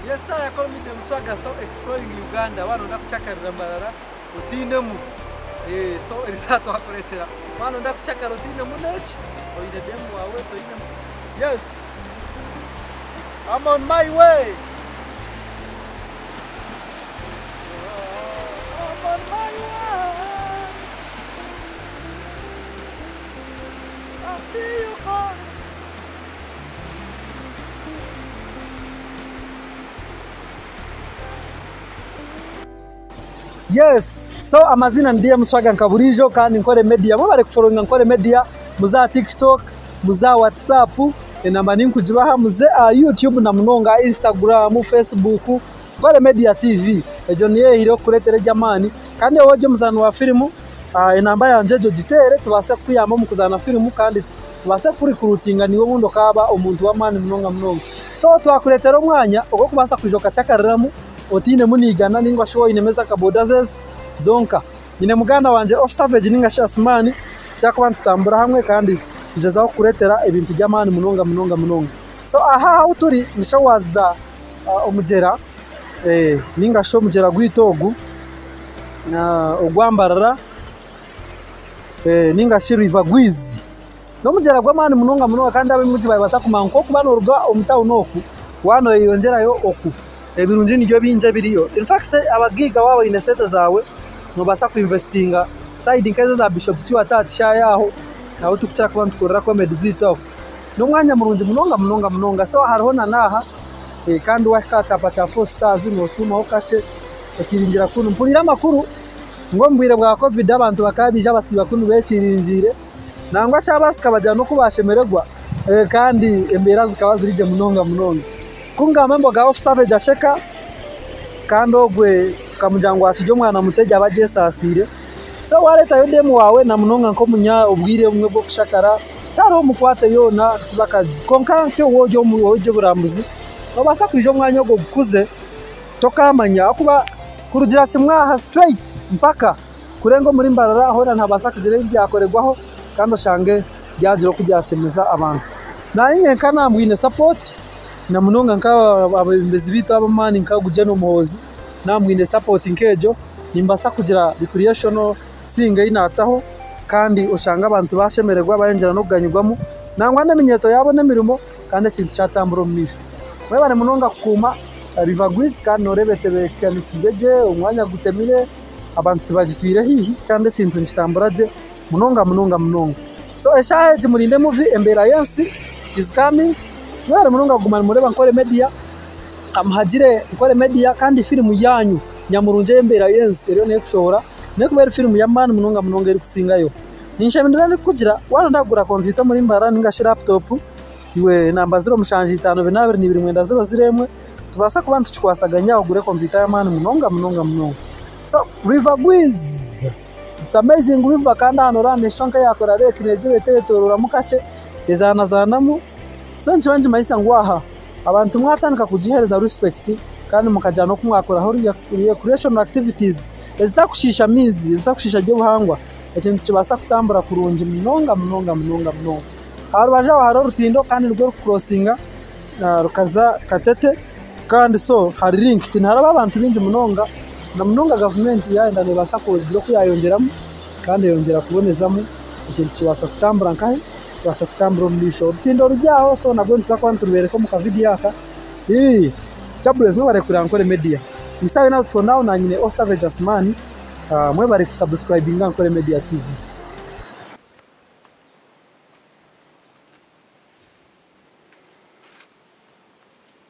Yes sir, call me Dem Swagger, so exploring Uganda. Wano ndakuchakarira Mbarara otiinemu. Eh, so eriza twakuretera. Wano ndakuchakara otiinemu neki? Oine demu wawe toinemu. Yes. I'm on my way. I'm on my way. I see you calling. Yes, so amazina ni DM Swagger nka burijo kandi Nkore Media. Mwebare kufollowinga Nkore Media muze aha TikTok, muze aha WhatsApp, enamba ninkugibaha muze aha YouTube na munonga Instagram, Facebook, Nkore Media TV. Egyo niyo ehire kukureetera eby'amaani kandi iwe ori omuzaani wa firimu, enamba yangye egyo giteere tubaase kukuyamba omu kuzaana firimu kandi tubaase kukurikuruutinga naiwe obundi okaaba omuntu w'amaani munonga munonga. So twakureetera omwanya ogw'okubaasa kwija okacakariramu otainemu niigana nainga shi waaba oinemu ez'akaboda zezi zonka. Nyine muganda wangye Off Savage nainga shi Asumaani tukira kuba nitutambura hamwe kandi tugyezaho kukureetera ebintu by'amaani munonga munonga munonga. So aha ahu turi ni showers za omugyera nainga shi omugyera gwaitu ogu ogwa Mbarara nainga shi River Gwizi. N'omugyera gw'amaani munonga munonga kandi abaingi baaba batakumanya nk'okuba nooruga omu tawuni oku waaba nooyeyongyerayo oku ebirungi nibyo bingi ebiriyo. In fact abagaiga waaba oine sente zaawe noobaasa kuinvesitinga sayidi nk'ezo eza Bishop Stuart aha kishaayi aho ahu turikukira kuba nitukorera comedy zaitu aho. N'omwanya murungi munonga munonga munonga so hariho n'aha kandi waahika aha kyapa kya Four Stars nooshuumaho kakye okiringira kunu. Mpuriire amakuru ngu omu bwire bwa Covid abantu bakaba baija basiiba kunu beekiringiire. Nangwa kyabaasika bagira n'oku baashemererwa kandi embeera zikaba ziri gye munonga munonga. Ku ngamba emboga off savage asheka kandi ogwe tukamugira ngu akirye omwana muto egyo abe agyesaasiire. So waareetayo demu waawe na munonga nk'omunya obwire obumwe bw'okushakara tihariho mukwate yoona kwonka nk'iwe ori ow'eby'oburambuzi noobaasa kwija omwanya ogwo gukuze tokaamanya ahakuba kurugira kimwe aha straight mpaka Kurenga omuri Mbarara hoona nihabaasa kugira ebi byakoregwaho kandi oshange byagira oku byashemeza abantu. Naanye nyenka naabwine sapooti na munonga nk'abeebembezi baitu ab'amaani nka Gen Muhoozi naabwine sapooti nk'egyo nimbaasa kugira recreational thing ei naataho kandi oshange abantu baashemererwa bayongyera n'okuganyirwamu nangwa n'eminyeeto yaabona emirimo kandi ekintu kyatambura omu maisho. Mwebare munonga kukuuma River Gwizi kandi nooreeba etebeekanisiibwe gye, omwanya gutemire. Abantu tibagitwire haihi kandi ekintu nikitambura gye munonga munonga munonga. So eshaaha egi murinde movie Embeera y'ensi is coming. Mwebare munonga kuguma nimureeba Nkore Media, kamuhagire Nkore Media kandi firimu yaanyu nyamurungi ey'Embeera y'ensi eriyo neekushohora n'erikuba eri firimu y'amaani munonga munonga erikusingayo. Ninshemererwa ndikukugira waaba nooyenda kugura kompyuta omuri Mbarara ninga shi laputopu, iwe namba 07 5 22 9 0 1 Nitubaasa kuba nitukikwasaganya ogure kompyuta y'amaani munonga munonga munonga. So River Gwiz it's amazing river kandi aha noreeba neshusha nk'eyakora lake negira eti eyetororamu kakye ezaanazaanamu. So nikiba nikimanyisa ngu aha abantu mwatandika kugiheereza respect kandi mukagira n'oku mwakoraho recreational activities ezitakushiisha maizi, ezitakushiisha by'obuhangwa, ekintu nikibaasa kutambura kurungi munonga munonga munonga munonga. Aha rubaju aho hariho orutindo kandi nirwo rurikukurosinga. Rukaza Katete kandi so hari linked niharaba abantu baingi munonga na munonga gavumenti yayenda nebaasa kugira oku yayongyeramu kandi eyongyera kubonezamu ekintu kibaasa kutambura nkahi kibaasa kutambura omu maisho. Orutindo ruri aho so nabwo nituza kuba niturubereka omu kavidiyo aka. Jabless mwebare kureba Nkore Media. Omu saaha yoona for now nanye O Savage Asuman mwebare kusubscribinga Nkore Media TV.